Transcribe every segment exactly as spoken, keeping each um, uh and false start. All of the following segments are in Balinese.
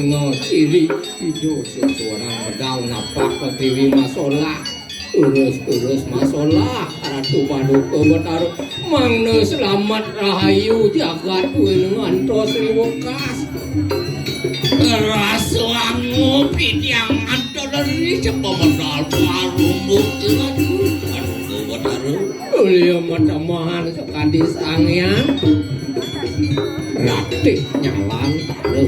Ngociri Ida sesuaran medal napak pertiwi masolah. Urus-urus masolah Ratu Paduka Betara. Mangda selamat rahayu jagat kuwi ngantos riwekas. Rasa angup idiang antoleri cepa medal parumbuk Ratu Paduka Betara. Ulia matemahan sakadi Sang Hyang Ratih Nyalan Tara.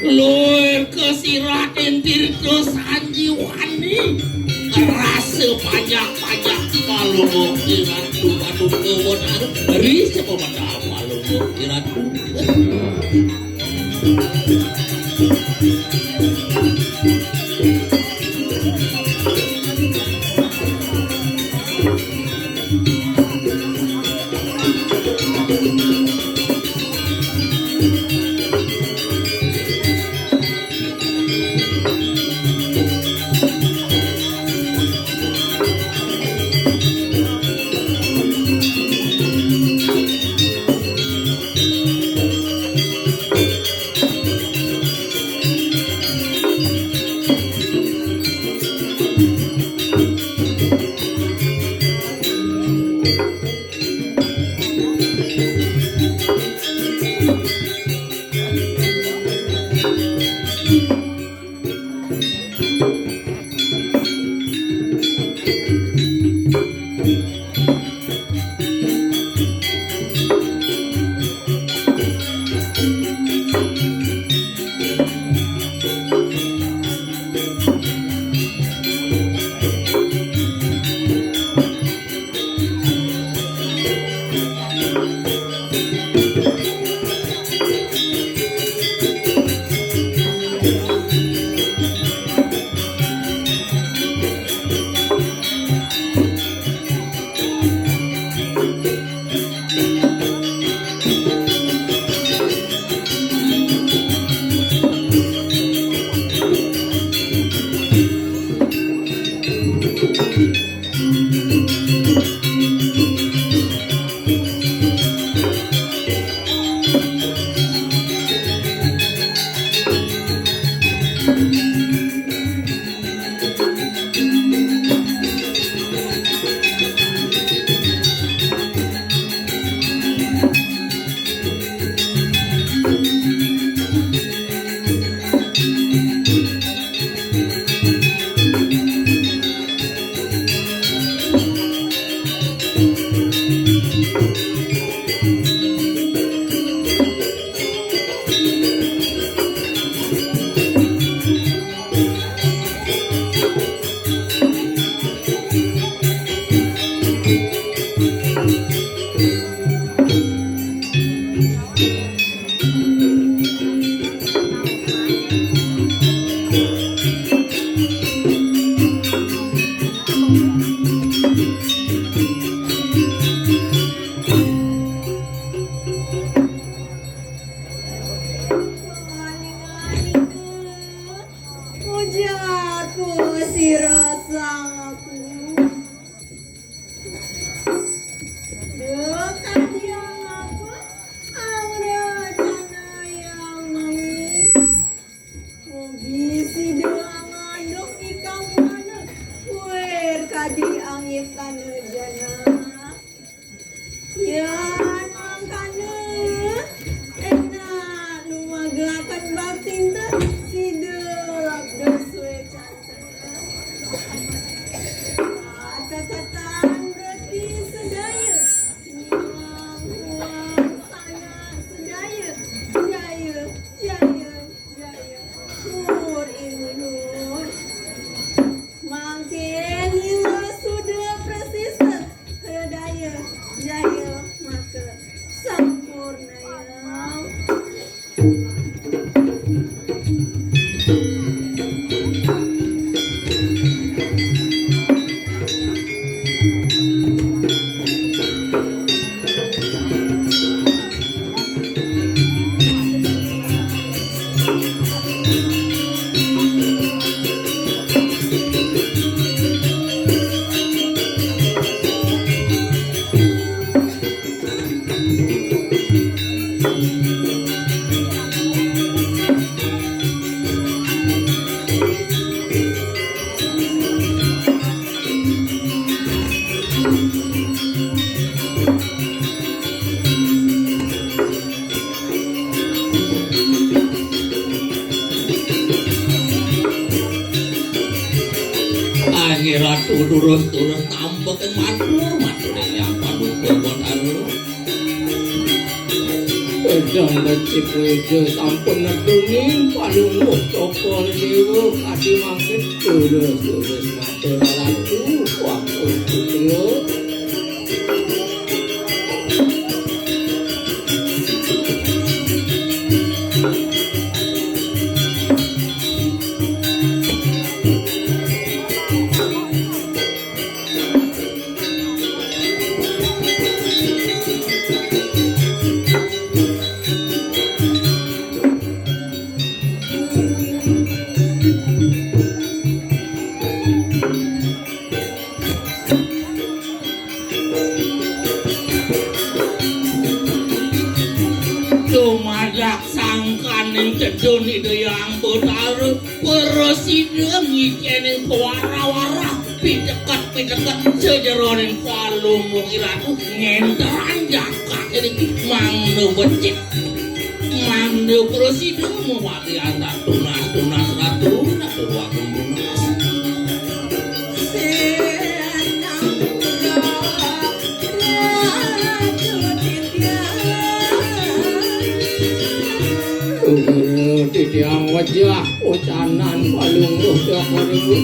Luir ka sirat intirta sanjiwani. Rasa panjak-panjak palungguh Ratu Paduka Betara. Ri sapa bata palungguh Ratu. Pujaku sira sangku. Duh, kadiang apa? Angrejana yang mami. Mugi sida nganduk ikam manut. Kuir kadi angit tanah jana. Yan mangkana enak nu magelaken bakti ten sida labda suwe cacah. Katetetan reti sedaya, nyuang-uang sanak sedaya, jaya, jaya, jaya. Pur Inur. Mangkin lima suda prasisa, hredaya jaya maka sampurnaya. Ratu durus-durus tampek matur, matur yang Paduka Batara. Pedang becik weda sampun neduning palungguh Cokor Dewa kadi mangkin durus-durus matur Ratu Wangkul Putra. Dumadak sangkaning tedun Ida Hyang Betara, prasida ngicéning kawara-wara, piteket-piteket sajeroning palungguh Iratu ngénterang jagat niki mangda becik, mangda prasida mawali antar tunas-tunas Ratu, Ratu Agung Tunas. Titiang wejah ucanan palungguh Cokor Dewa.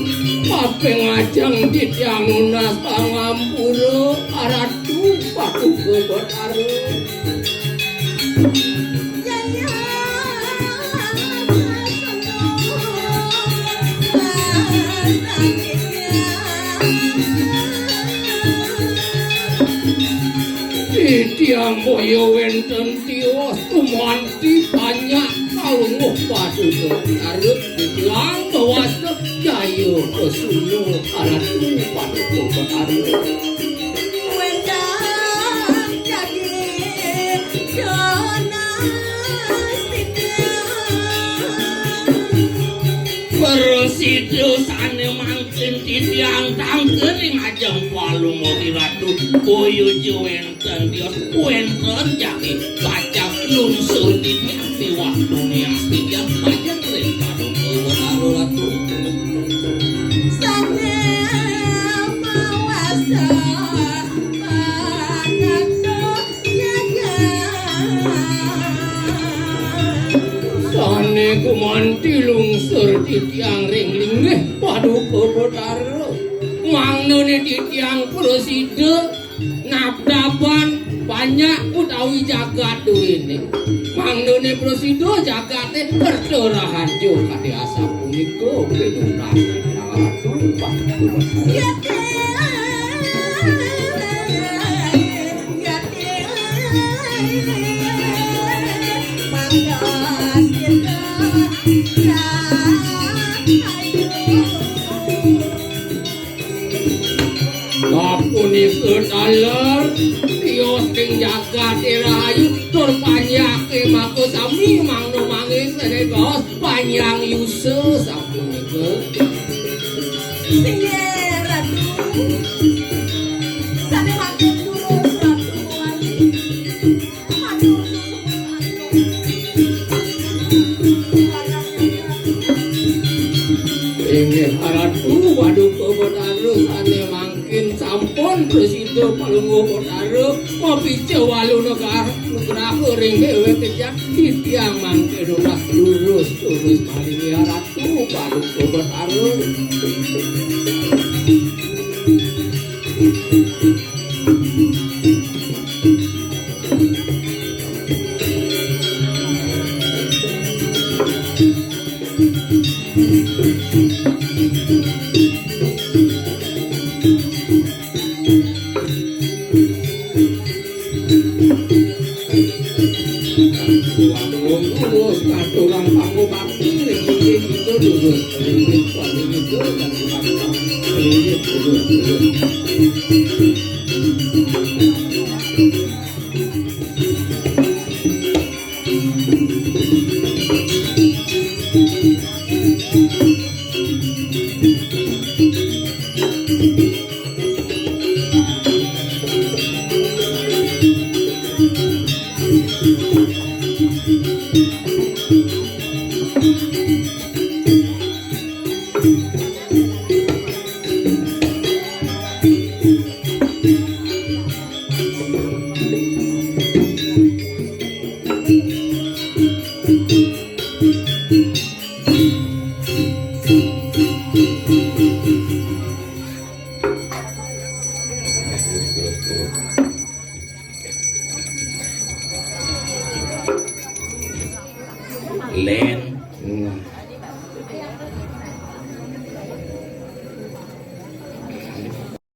Kaping ajeng titiang nunas pangampura Ratu Paduka Betara. Titiang boya wénten tios gumanti panjak palungguh Paduka Betara, titiang mawasta jaya kasuna Ratu Paduka Betara. Wénten jagi tunas titiang. Prasida sané mangkin titiang tangkering ajeng palungguh Ratu, boya ja wénten tios, wénten jagi pacang lungsur titiang miwah tunas titiang majeng ring Paduka Betara Ratu. Sané mawasta panganto jagat. Sané gumanti lungsur titiang ring linggih Paduka Betara. Mangdané titiang prasida nabdaban panjak utawi jagat duéné. Mangdané prasida jagaté kerta raharja kadi asapunika pinunas Ratu. Yati, yati, mangga sira rahayu. Sapunika taler tios ing jagat rahayu tur panjaké maka sami mangda mangis sané baos panjang yusa sapunika. Singgih Ratu. Sané mangkin durus Ratu Wali. Inggih Ratu Paduka Betara sané mangkin sampun prasida Palungguh Betara mapica walu negara nugraha ring déwék kejang titiang mangkin ulah lurus-lurus malih Ratu Paduka Betara. Wong lurus ngaturang pangubakti ring inggih kita lurus ring inggih kita dan ring inggih lurus.